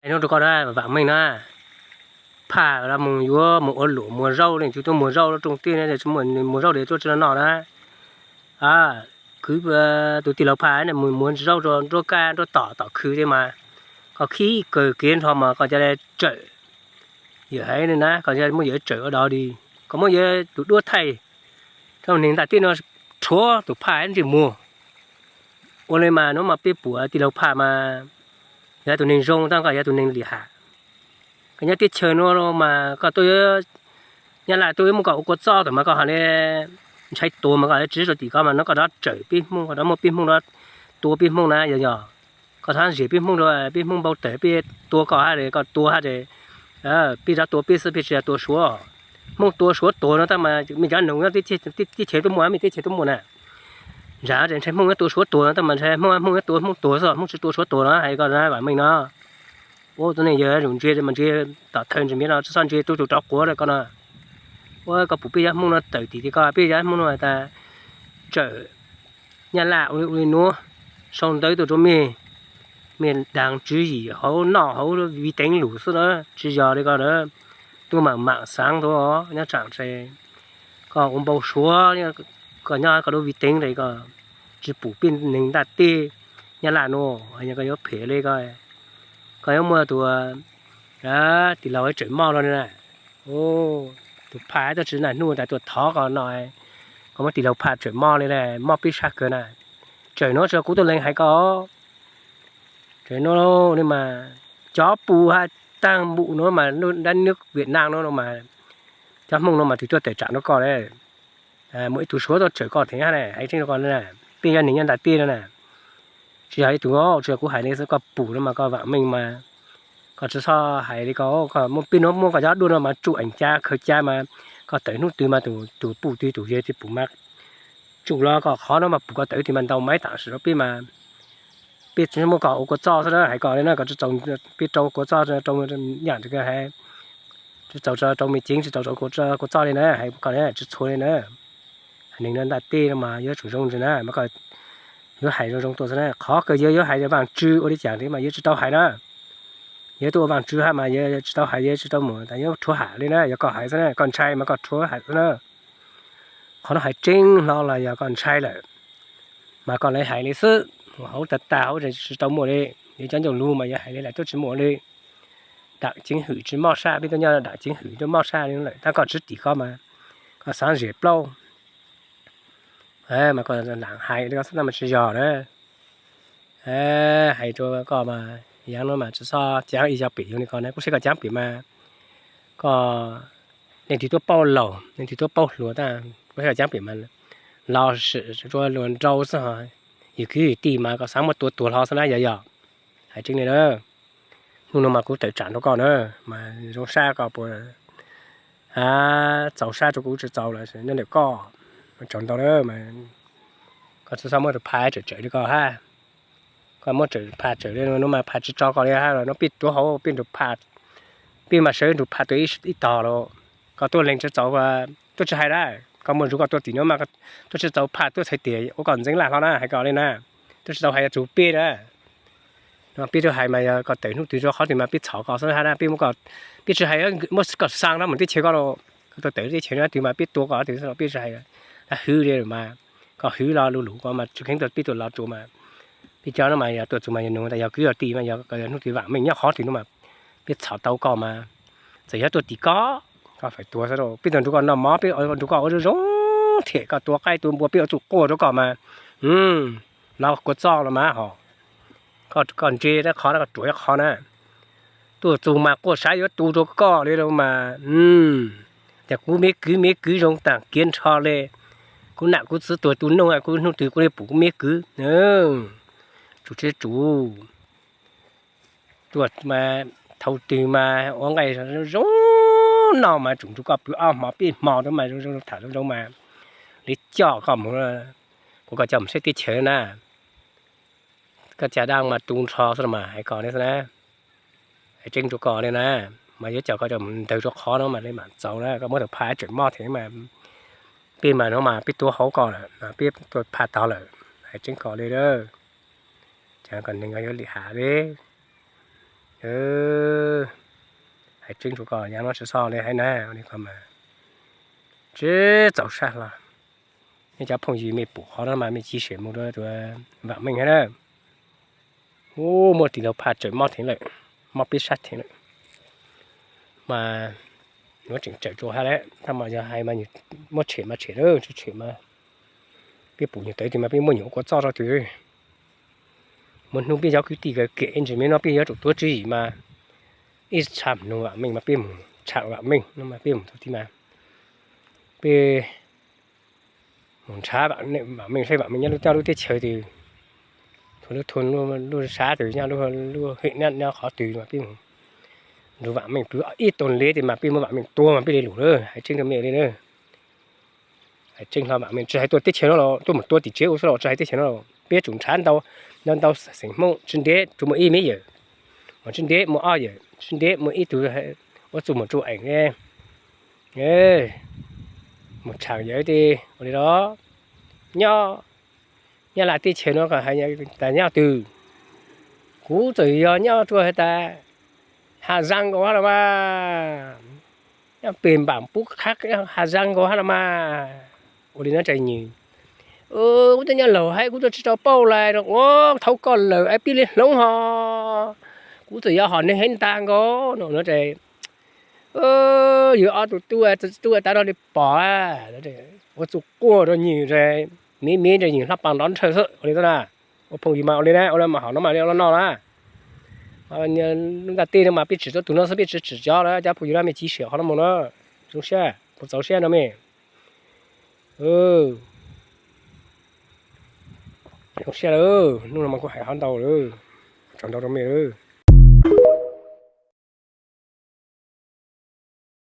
Hnub rau koj na, vam meej na. Phaj los mus yuav mus ua luam muag zaub li, tsis tuaj muag zaub rooj tij na, tsis muaj muag zaub li tuaj tsis no no na. Khwv tus tij laug Phaj mus muag zaub rau nruab kab nruab tom tom khw thiab mas, koj khib kawg kev nrho mas koj cov tsawm, yawm haiv na, koj muab yawm tsawm ua dog di, koj muab yawm tus duab thaij, rau neeg ntaj teb no rhuav tus Phaj ntsej muag. Ua li mas hnub mas peb pum tij laug Phaj mas yog tus neeg zoo tab koj yog tus neeg lim ham. Koj nyob teb chaws no mas koj tuaj, Nyab Laj tuaj muab koj ua kua txob tawm mas koj ho li ntshai tuag mas koj tsis rau tim koj mas no koj rov tsawm peb Hmoob, koj rov muab peb Hmoob rov tua peb Hmoob na yog yog. Koj thov zem peb Hmoob rau peb Hmoob npau taws peb tua koj hab koj tua hab, peb rov tua peb xwb peb tsis yog tua Suav. Hmoob tua Suav tuag no tab mas me cov noog teb chaws tuaj muaj, me teb chaws tuaj muaj na. Ntshai Hmoob yuav tua Suav tuag no tab mas ntshai Hmoob, Hmoob yuav tua Hmoob tuag xwb, Hmoob tsis tua Suav tuag no hais koj na vam meej no. Ua tus neeg yawg zus ntsia mas ntsia tom thawj ntsis miv no tsis txhob ntsia tus tus rov quav rau koj no. Ua koj pum peb cov Hmoob no tawm tim ti koj, peb cov Hmoob no tas tsawm Nyab Laj ua li nuav, sau ntawv tuaj rau mej, mej daag tswv yim hauv noj hauv viv teev lug xwb na, tsis yog li koj na. Tuaj mam mam xaav tuaj nyob tsaam se koj ua npau suav, koj nyob koj lub viv teev es koj tsis pum peb neeg ntaj teb Nyab Laj nuav, yog koj yuav phem li koj, koj yuav muaj tus tij laug tsawm mob no na. Tus Phaj tuaj tsis naj hnub tas tuaj thov koj no, koj muab tij laug Phaj tsawm mob li, mob peb sab kawg na. Tsawm nuav tsis yog kuv tuaj lees hais koj, tsawm nuav li mas cov pum hab taag npum nuav mas dab nwb Vietnam nuav mas cov Hmoob nuav mas tug tuaj tawm tsaam rau koj le. Muaj ib tug Suav tuaj tsawm koj thev hab, hais tseeb rau koj, peb yog neeg nyob ntaj teb no na. Tsis yog ib tug, tsis yog kuv hais li xwb, koj pum no mas koj vam meej mas koj tsis txhob hais li ko. Koj muab peb nuav muab koj cov duab no mas tsuj eev ca khaws ca mas koj tawm hnub twg mas tus pum twg tus yawg twg pum mas tsuj los koj qhov no mas pum koj tawm twg mas ntau mas ib tam sim rau peb mas peb tsis muab koj ua kua txob xwb na, hais koj li na, koj tsis txaus peb rau kua txob rau yam hais, tsis txaus rau me ceev, tsis txaus rau kua txob li na, hais koj li tsis txhua li na. Hais neeg no ntaj teb no mas yuav tsum zoo ntsis na, mas koj yuav hais zoo zoo tuaj xwb na. Qhov kawg yawg yuav hais Vaaj Tswv ua li cas thiab mas yawg tsis tau hais na. Yawg tuaj ua Vaaj Tswv hab mas yawg tsis tau hais, yawg tsis tau mus tas yuav rhuav ham li na, yog koj hais xwb na, koj ntshai mas koj rhuav ham xwb na. Qhov no hais tseeb hlo los yog koj ntshai lawm mas koj le hais li xwb. Hauv tag tag hauv tsis tau muaj li, yawg cov ncauj lug mas yawg hais li lawm tuaj tsis muaj li. Dam ceev hwm tsis mob sab, peb tuaj nyob dam ceev hwm tuaj mob sab li lawm, tab koj tsis tim koj mas koj xaav zem plaub mas koj lam hais li koj xwb tab mas tsis yog na. Hais rau koj mas yaav no mas tsis txhob caav ib co pem yug li ko na, kuv saib koj caav pem mas koj leej twg tuaj paub laug, leej twg tuab paub hluas tab kuv saib koj caav pem mas los sim rua luag nrau xwb ho. Yug kwv yug tij mas koj xaav muab tua tuag hlo xwb na yog yog. Hais tseeb li na, hnub no mas kuv tawm tsaam rau koj na, mas zoo sab koj puas txaus sab rau kuv tsis txaus los nyob ntawm koj. Tsaug ntau na, koj tsis txhob muab tus Phaj tsawm tsawm li koj hab. Koj muab tsawm Phaj tsawm li no mas Phaj tsis tso koj li hab los no peb tuav hauv peb nrug Phaj, peb mas sawv nrug Phaj tuav ib tog los. Koj tuaj lees tsis txaus, tuaj tsis hais na, koj muaj nrug koj tuaj tim no mas tuaj tsis txaus Phaj tuaj txhais tias ua koj ntxeev laj hlo na, hais koj li na. Tuaj tsis txaus hais yog txug peb na. No peb tuaj hais mas yog koj tawm hnub twg rau qhov twg mas peb txhom koj xwb hab na, peb muab, peb tsis hais muab koj xaa no mus teb chaws koj los, koj tuaj tawm teb chaws no twg mas peb tua koj twg xwb los peb tsis hais. Hwv li mas, koj hwv los lug lug ko mas tsis kheev tuaj peb tuaj los tsuas mas. Peb cov no mas yog tuaj txug mas yog nug tas yog kwv yog tij mas yog hnub twg vam meej nyob qhov twg no mas peb txhom tau koj mas, txawm yog tuaj tim koj, koj faim tuag xwb lauj. Peb tuaj nrug koj noj mov, peb nrug koj ua zoo zoo, them koj tua qaib tua npua, peb ua txuj quaj rau koj mas, los kua txob los mas ho. Koj ntse qhov na, koj ruam ib qho na. Tuaj txug mas quaj sav yuav tu rau koj li lauj mas. Ces kuv me kwv, me kwv zoo taag kiav nrho li. Kuv nam kuv txiv tuag tu noog, kuv hnub twg kuv le pum kuv me kwv. Tsum tsis tsum. Tuaj mas thaum twg mas ua nqaij zoo zoo noj mas tsum nrug koj pw ob hmo peb hmo rau mas zoo zoo tham zoo zoo mas li coj koj mus, kuv koj coj mus saib teb chaws na. Koj caj dab mas tu nrho xwb mas hais koj li xwb na. Hais tseeb rau koj li na, mas yuav coj koj coj mus ntawg rau qhov no mas li mam txaus na, koj muab tus Phaj tsawm mob thiab mas peb mas no mas peb tuav hauv koj lawm, peb tuav Phaj tog lawm, hais tseeb koj li. Ces koj neeg koj yuav lim ham li. Hais tseeb rau koj, yav no tsis txhob li hais na, li ko mas tsis txaus sab hlo. Nej cov phooj ywg mej pum qhov no mas mej cia siab mus rau tus Vam Meej hab na. Ub, muaj tis laug phaj tsawm mob theev lawm, mob peb sab theev lawm. Mas nuav tseem tsawm rua hab lawm, tab mas yog hais mas muab tshem mas tshem lawm, tsis tshem mas peb pum nyuag tawv twg mas peb muab nyuag ua kua txob rau twg. Muaj hnub peb cov kwv tij kawg kem ntsis me no peb yuav tsum tuav tswv yim mas ib tsham nug Vam Meej mas peb mus tsham Vam Meej no mas peb mus tau ti mas peb mus nrhav Vam Meej saib Vam Meej nyob lub teb lub teb chaws twg, thaum lub thun lub sab twg, nyob lub hwm nyob qhov twg mas peb mus nrug Vam Meej pw ib tug li tes mas peb muab Vam Meej tua mas peb li lus lawm, hais tseeb rau mej li na. Hais tseeb hlo Vam Meej tsis hais tuaj teb chaws no los tuaj mus tua tim tsev ua xwb los tsis hais teb chaws no los peb yuav tsum nrhav ntau, ntau ntau xeem Hmoob tsis ntev tsuas muaj ib me yawm, mas tsis ntev muaj ob yawm, tsis ntev muaj ib tug ua txuj mus tsuj eem mus tsham yawm tes ua li los nyob Nyab Laj teb chaws no hais tas nyob twg, kuv txawm yog nyob rua has tas Hà Giang nkaus hab los mas, nyob pem npam pub khab Hà Giang nkaus hab los mas. Ua li no tes nws, kuv twb nyob laug hab kuv twb tsis tau paub lawm no, ua thaum koj lawm es peb li hloov ho, kuv txawm yog hom neeg heev ntag nkaus no no tes, yus ob tug tub tub tav no li pom ua txuj quaj rau nws, miv miv rau nws hlob pag nrov ntshaw xwb ua li na. Ua phooj ywg mas ua li na, ua li mas hom no mas li ua no na. Lub ntav teb no mas peb tsim tau tug no xwb, peb tsis tsim cov lawm, cov phooj ywg no mej cia siab qhov no mus na. Zoo siab, kuv txaus siab no mej. Zoo siab lawm, hnub no mas kuv hais qhov ntau lawm, tsaug ntau rau mej lawm.